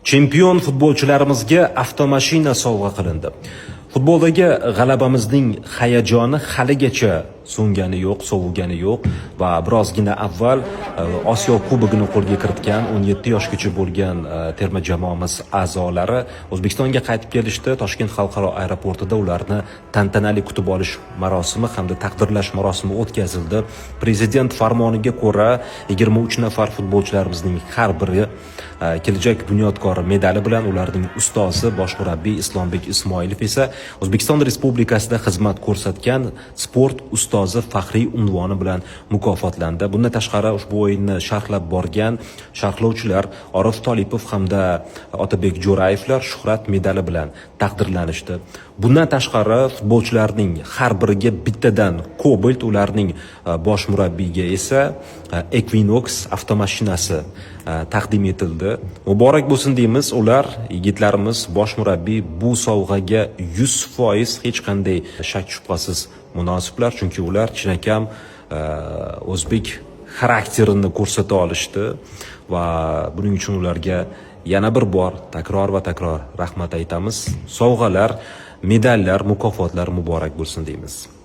Chempion futbolchilarimizga avtomashina sovg'a qilindi. Futboldagi g'alabamizning hayajoni haligacha so'ngani yo'q, sovugani yo'q va birozgina avval Osiyo Kubogini qo'lga kiritgan 17 yoshgacha bo'lgan terma jamoamiz a'zolari O'zbekistonga qaytib kelishdi. Toshkent xalqaro aeroportida ularni tantanali kutib olish marosimi hamda taqdirlash marosimi o'tkazildi. Prezident farmoniga ko'ra 23 nafar futbolchilarimizning har biri Kelajak bunyodkori medali bilan, ularning ustozi, bosh murabbiy Islombek Ismoilov esa O'zbekiston Respublikasida xizmat ko'rsatgan sport ustozi faxriy unvoni bilan mukofotlandi. Bundan tashqari, ushbu o'yinni sharhlab borgan sharhlovchilar Orif Tolipov hamda Otabek Jo'rayevlar shuhrat medali bilan taqdirlanishdi. Bundan tashqari, futbolchilarning har biriga bittadan Cobalt, ularning bosh murabbiyga esa Equinox avtomashinasi taqdim etildi. Muborak bo'lsin deymiz, ular, yigitlarimiz, bosh murabbiy bu sovg'aga 100% hech qanday shak shubhasiz munosiblar, chunki ular chinakam o'zbek xarakterini ko'rsata olishdi va buning uchun ularga yana bir bor takror va takror rahmat aytamiz. Sovg'alar, medallar, mukofotlar muborak bo'lsin deymiz.